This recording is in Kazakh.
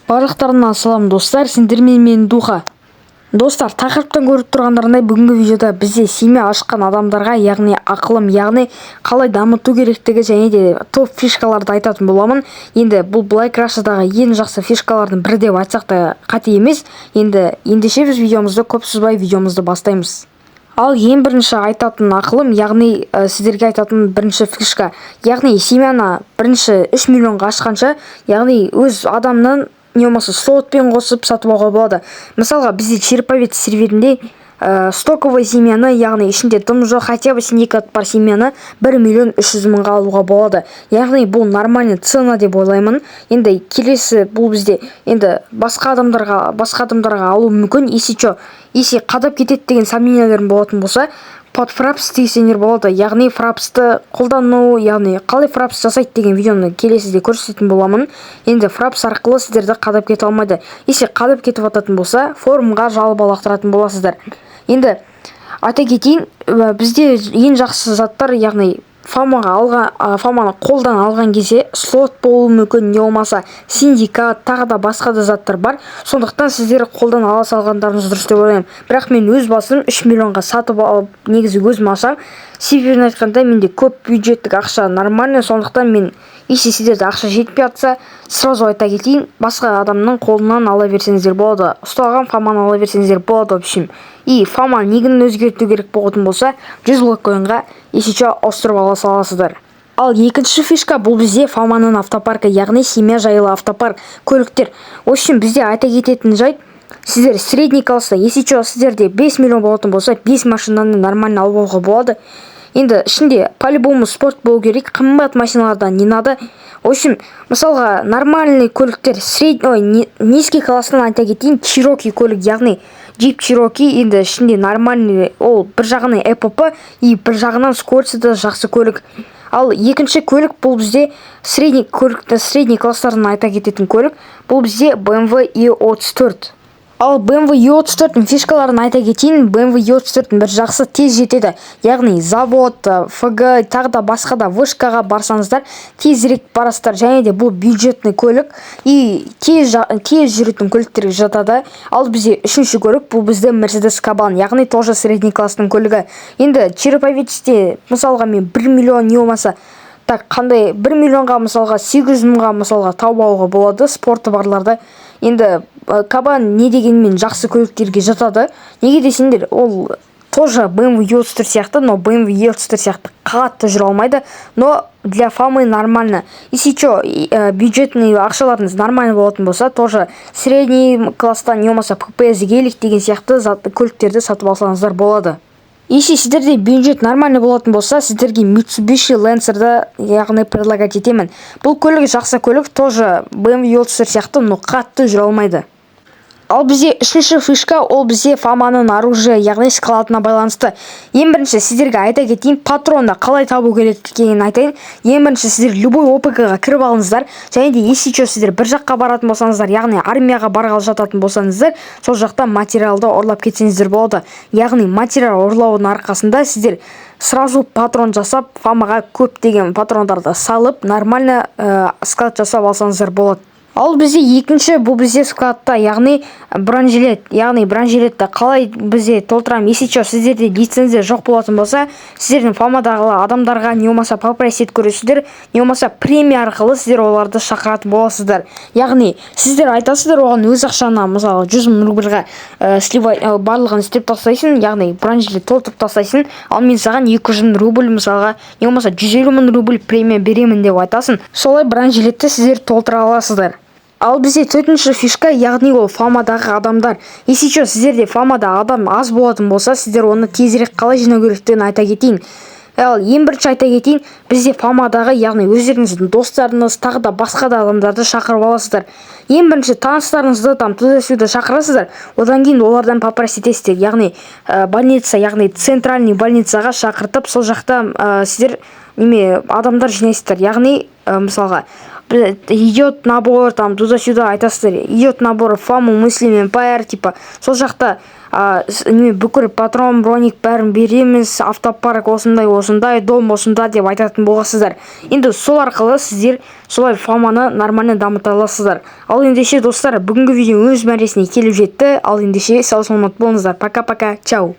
Барлықтарына салам, достар! Сендермен мен, Духа. Достар, тақырыптан көріп тұрғандарындай, бүгінгі видеода бізде семья ашқан адамдарға, яғни ақылым, яғни қалай дамыту керектігі және де топ фишкаларды айтатын боламын. Енді бұл Блэк Рашадағы ең жақсы фишкалардың бірі деп айтсақ та, қате емес. Енді ендеше біз видеомызды көп созбай, видеомызды бастаймыз. Ал ең бірінші айтатын ақылым, яғни сіздерге айтатын бірінші фишка, яғни семьяны бірінші 3 миллионға ашқанша, яғни өз адамнан не болмаса слотпен қосып сатып алуға болады. Мысалға, бізде Череповец серверінде стоковый семьяны, яғни ішінде дым жоқ, хотя бы синдикат бар семьяны 1 миллион 300 мыңға алуға болады. Яғни бұл нормальный цена деп ойлаймын. Енді келесі бұл бізде енді басқа адамдарға алу мүмкін. Если че, если қадап кетеді деген сомнениялерім болатын болса, под фрапс десеңдер болады. Яғни фрапсты қолдану, яғни қалай фрапс жасайды деген видеоны келесіде көрсететін боламын. Енді фрапс арқылы сіздерді қадап кете алмайды. Если қадап кетіп жататын болса, форумға жалоба лақтыратын боласыздар. Енді айта кетейін, бізде ең жақсы заттар, яғни фамаға алған, фаманы қолдан алған кезде слот болуы мүмкін, не болмаса синдикат, тағы да басқа да заттар бар. Сондықтан сіздер қолдан ала салғандарыңыз дұрыс деп ойлаймын. Бірақ мен өз басым 3 миллионға сатып алып, негізі өзім алсам. Себебін айтқанда, менде көп бюджеттік ақша нормально. Сондықтан мен, если сіздерде ақша жетпей жатса, сразу айта кетейін, басқа адамның қолынан ала берсеңіздер болады, ұсталған фаманы ала берсеңіздер болады. В общем, и фама нигін өзгерту керек болатын болса, 100 блоккоинға, если че, ауыстырып ала саласыздар. Ал екінші фишка бұл бізде фаманың автопаркі, яғни семья жайлы автопарк, көліктер. В общем, бізде айта кететін жайт: сіздер средний класста, если че, сіздерде 5 миллион болатын болса, 5 машинаны нормально алып алуға болады. Енді ішінде по-любому спорт болу керек, қымбат машиналардан не надо. В общем, мысалға, нормальный көліктер средний, ой, низкий класстан айта кетейін, Чироки көлік, яғни Джип Чироки. Енді ішінде нормальный, ол бір жағынан ЭПП и бір жағынан скорости да жақсы көлік. Ал екінші көлік бұл бізде средний көлік, средний класстардан айта кететін көлік бұл бізде BMW E34. Ал BMW E34-тің фишкаларын айта кетейін. BMW E34-тің бір жақсы, тез жетеді. Яғни завод, ФГ, тағы да басқа да вышкаға барсаңыздар, тезірек барасыздар. Және де бұл бюджетный көлік и тез жүретін көліктерге жатады. Ал бізде үшінші көлік бұл бізде Mercedes Кабан, яғни тоже средний класстың көлігі. Енді Череповецте, мысалға, мен 1 миллион, не болмаса так қандай 1 миллионға, мысалға, 800 мыңға, мысалға, тауып алуға болады спорты барларды. Енді Кабан не дегенмен жақсы көліктерге жатады. Неге десеңдер, ол тоже BMW E34 сияқты, но BMW E34 сияқты қатты жүре алмайды, но для фамы нормально. Если че, бюджетный ақшаларыңыз нормально болатын болса, тоже средний класстан, не болмаса ППС гелик деген сияқты зат, көліктерді сатып алсаңыздар болады. Если сіздерде бюджет нормальный болатын болса, сіздерге Mitsubishi Lancer'ды, яғни, предлагать етемін. Бұл көлік жақсы көлік, тоже BMW E34 сияқты, но қатты жүре алмайды. Ал бізде үшінші фишка ол бізде фаманың оружие, яғни складына байланысты. Ең бірінші сіздерге айта кетейін, патронды қалай табу керек екенін айтайын. Ең бірінші сіздер любой ОПК-ға кіріп алыңыздар. Және де, если че, сіздер бір жаққа баратын болсаңыздар, яғни армияға барғалы жататын болсаңыздар, сол жақта материалды ұрлап кетсеңіздер болады. Яғни материал ұрлаудың арқасында сіздер сразу патрон жасап, фамаға көптеген патрондарды салып, нормально склад жасап алсаңыздар болады. Ал бізде екінші бұл бізде складта, яғни бронежилет. Яғни бронежилетті қалай бізде толтырамын? Если че, сіздерде лицензия жоқ болатын болса, сіздердің фамадағы адамдарға, не болмаса попросить көресіздер, не болмаса премия арқылы сіздер оларды шақыратын боласыздар. Яғни сіздер айтасыздар оған, өз ақшаңа, мысалы, 100 000 рубльға сливай, барлығын істеп тастайсың, яғни бронежилет толтырып тастайсың, ал мен саған 200 000 рубль, мысалға, не болмаса 150 000 рубль премия беремін деп айтасың. Солай бронежилетті сіздер толтыра аласыздар. Ал бізде төртінші фишка, яғни ол фамадағы адамдар. Если че, сіздерде фамада адам аз болатын болса, сіздер оны тезірек қалай жинау керектігін айта кетейін. Ал ең бірінші айта кетейін, бізде фамадағы, яғни өздеріңіздің достарыңыз, тағы да басқа да адамдарды шақырып аласыздар. Ең бірінші таныстарыңызды там туда сюда шақырасыздар. Одан кейін олардан попросить етесіздер, яғни больница, яғни центральный больницаға шақыртып, сол жақта сіздер неме адамдар жинайсыздар. Яғни мысалға, Идет набор там, туда сюда айтасыздар, идет набор фаму Muslim Empire, типа сол жақта неме, бүкіл патрон, броник, бәрін береміз, автопарк осындай, осындай, дом осында деп айтатын боласыздар. Енді сол арқылы сіздер солай фаманы нормально дамыта аласыздар. Ал ендеше, достар, бүгінгі видео өз мәресіне келіп жетті. Ал ендеше, сау саламат болыңыздар. Пока пока, чао.